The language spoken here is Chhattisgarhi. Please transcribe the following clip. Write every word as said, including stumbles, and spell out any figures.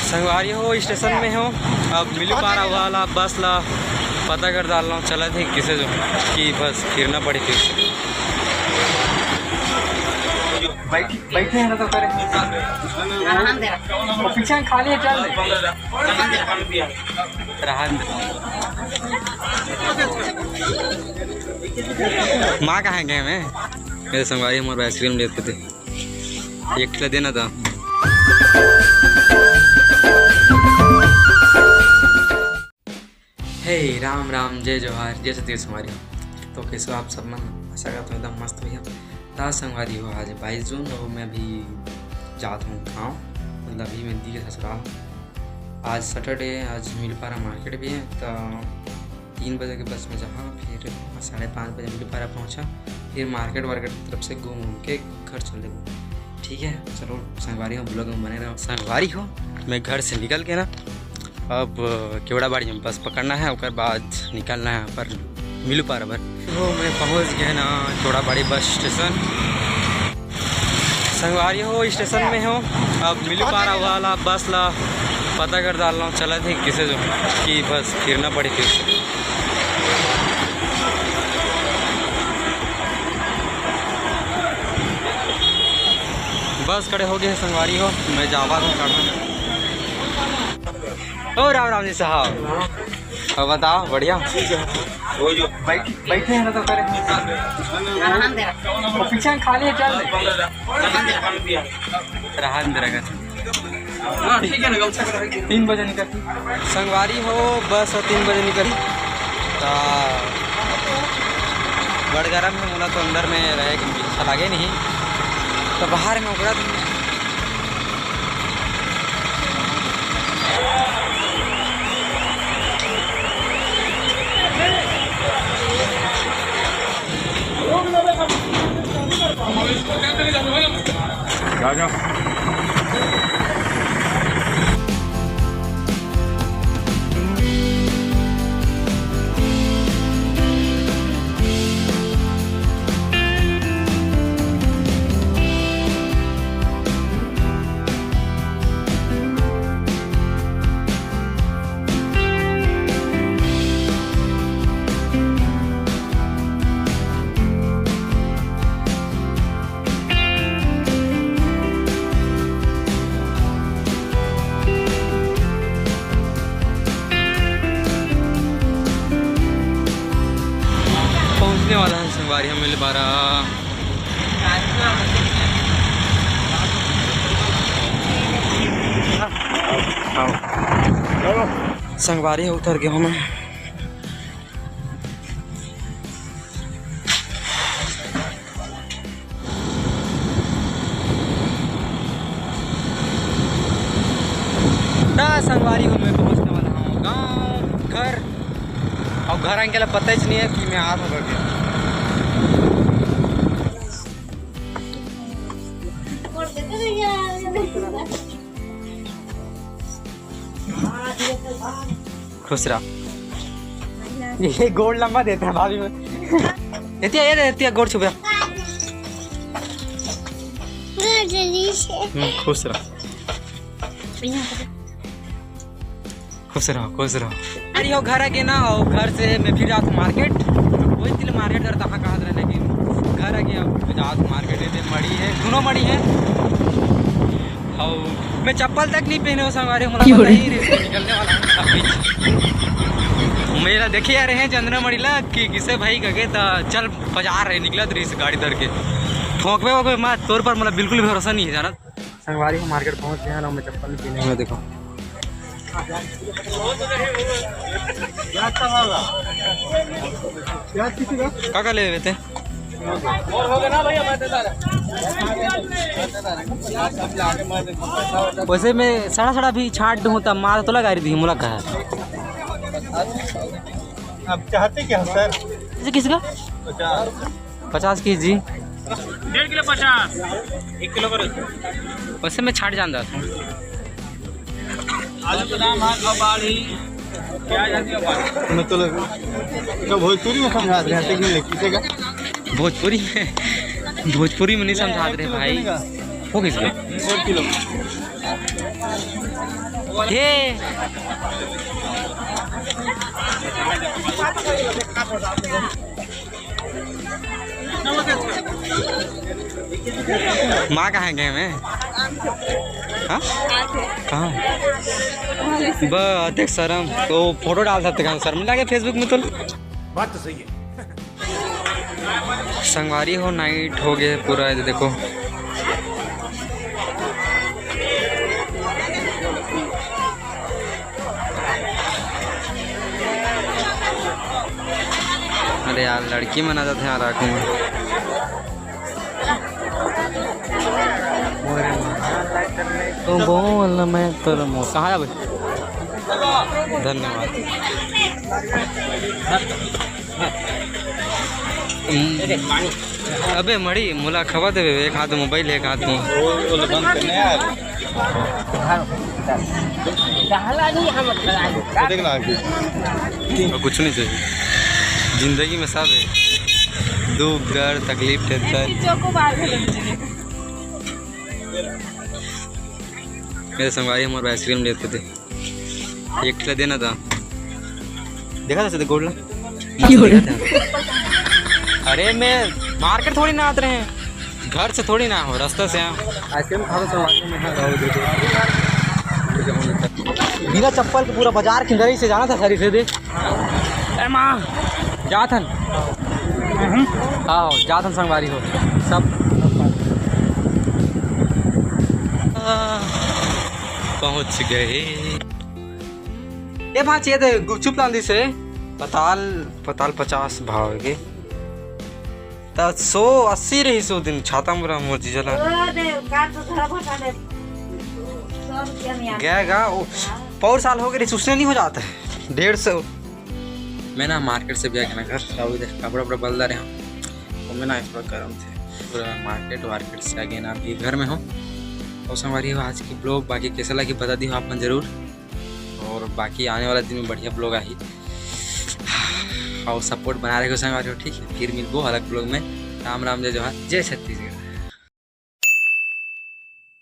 संगवारी हो, स्टेशन में हो। अब मिलूपारा वाला बस ला पता कर डालना, चलत हे किसे जो कि बस फिरना पड़ी फिर। बैठ, बैठे हैं ना तो करे। वो पीछे खाली है, चल दे। रहन दे। माँ कहाँ गए मैं? मेरे संगवारी हमारे आइसक्रीम लेते थे। एक ठेला देना था। हे राम राम, जय जोहार, जय छत्तीसगढ़ संगवारी। तो कैसे हो आप सब मन? आशा करता हूँ एकदम मस्त भैया। ता संगवारी हो, आज बाईस जून और मैं अभी जात हूँ गाँव, मतलब अभी मैं दी के ससुराल। आज सैटरडे है, आज मिलपारा मार्केट भी है, तो तीन बजे के बस में जहाँ, फिर साढ़े पाँच बजे मिलपारा पहुँचा, फिर मार्केट वार्केट की तरफ से घूम घूम के घर चल देबो। ठीक है, चलो संगवारी हो, ब्लॉग में बने रहो। संगवारी हो, मैं घर से निकल के ना अब केवड़ाबाड़ी में बस पकड़ना है, ओकर बाद निकलना है पर मिलूपारा बर। हो, मैं पहुँच गए ना केवड़ाबाड़ी बस स्टेशन। संगवारी हो, स्टेशन में हो। अब मिलूपारा वाला बस ला पता कर डालना, चलत हे किसे जो कि बस फिरना पड़ी फिर। बस खड़े हो गए हैं संगवारी हो, मैं जावा हूँ चढ़ना। ओ राम राम जी साहब, अब बताओ, बढ़िया? ठीक है। वो जो बैठ, बैठे हैं ना तो करे। वो पीछे खाली है, चल दे। रहन दे रखा। हाँ, ठीक है ना, गलती से। तीन बजे निकलती। संगवारी हो, बस तीन बजे निकली। तो बड़ गरम है, मोला तो अंदर में रहे के अच्छा लागे नहीं, तो बाहर में ओकरा पहुंचने वाला है संगवारी, हम मिलपारा। संगवारी हो, उतर गए हूँ मैं। ता संगवारी हो, मैं पहुंचने वाला हूँ गाँव, घर। और घर आने के लिए पता ही नहीं है कि मैं आ रहा हूँ करके। खुश रह। ये गोड़ लंबा देते हैं भाभी में। एतिया, ये दे, एतिया गोड़ छुपे। हम्म, खुश रह। खुश रहो, खुश रहो। अरे हो, घर आके ना, और घर से मैं फिर जात हूँ मार्केट। वही दिल मार्केट करता, हाँ, कहा था, लेकिन घर आके अब जात हूँ मार्केट। ये मड़ी है, दोनों मड़ी है। और मैं चप्पल तक नहीं पहने हूँ संगवारी, मतलब क्यों पता रे? ही नहीं निकलने वाला हूँ अभी। मेला देखे आ रहे हैं चंद्रा मड़ी ला कि किसे भाई कहे था, चल बाजार रहे, निकला तो रही गाड़ी धर के। ठोंकबे वोकबे मत, तोर पर मतलब बिल्कुल भी भरोसा नहीं है, जाना। संगवारी हो, मार्केट पहुंच गया ना, मैं चप्पल नहीं पहने हुए, देखो। का का लेवे ते? वैसे मैं सड़ा सड़ा भी छाट दूँ, तब मार तो लगा रही थी, मुलाकात। आप चाहते क्या हो, सर? जैसे किसका? पचास। पचास केजी। डेढ़ किलो पचास, एक किलो करो। वैसे मैं छाट जानता था। आलू के दाम है, अब बाढ़ी, प्याज है, अब बाढ़ी। मतलब, तो भोजपुरी में समझा रहे हैं, लेकिन किसी का? भोजपुरी में, भोजपुरी में नहीं समझा रहे भाई। हो गई इसका? एक किलो। हे। माँ कहाँ गए मैं? हाँ? कहाँ? ब-, देख शर्म, तो फोटो डाल सकते हैं, शर्म लगे Facebook में तो। बात तो सही है। संगवारी हो, night हो गए पूरा, ये देखो। अरे यार, लड़की मन आ जाते हैं यार आँखों में। तो बोल मैं तो मो-, कहाँ जाबे? धन्यवाद। हम्म। अबे मड़ी, मोला खवा देबे, एक हाथ मोबाइल, एक हाथ में। वो, वो बंद करने यार। कहला नहीं हम खड़ा है। देख ला आगे। और कुछ नहीं चाहिए जिंदगी में, सब है दुख, दर्द, तकलीफ, टेंशन। चोको बार भेलो मुझे। मेरे संगवारी हमारे आइसक्रीम लेते थे, एक ठेला देना था। देखा था सीधे गोड़ ला? क्यों रे? देखा था। अरे मैं मार्केट थोड़ी ना आते रहे, घर से थोड़ी ना हो, रास्ता से आया। आइसक्रीम खा लो, सब आते हैं, हाँ, जाओ, दे दो। बिना चप्पल के पूरा बाजार किंदरी से जाना था, सरी से दे। ए माँ, जाथन। हाँ, जाथन संगवारी हो सब। आ, पहुँच गए। ए भांची, ये दे गुपचुप लान दिस हे। पताल, पताल पचास भाव के। त सौ अस्सी रहिस ओ दिन, छाता मुरा मोर जीजा ला। ओ दे, का तो धरा भटा दे। सौ रुपया में आ। गया गा, ओ, हाँ। पौर साल हो गए रहिस, उसने नहीं हो जाता है। डेढ़ सौ। मैं ना मार्केट से भी आ गया ना घर, अब इधर कपड़ा वपड़ा बदल रहे हूँ। तो मैं ना इस बार गर्म थे, पूरा मार्केट वार्केट से आ गया ना, अभी घर में हूँ। और संगवारी हो, आज की ब्लॉग बाकी कैसा लगी बता दियो आप मन जरूर। और बाकी आने वाला दिन में बढ़िया ब्लॉग आही। और सपोर्ट बना रहे हो संगवारी हो, ठीक है? फिर मिलबो अलग ब्लॉग में। राम राम, जय जोहार, जय छत्तीसगढ़।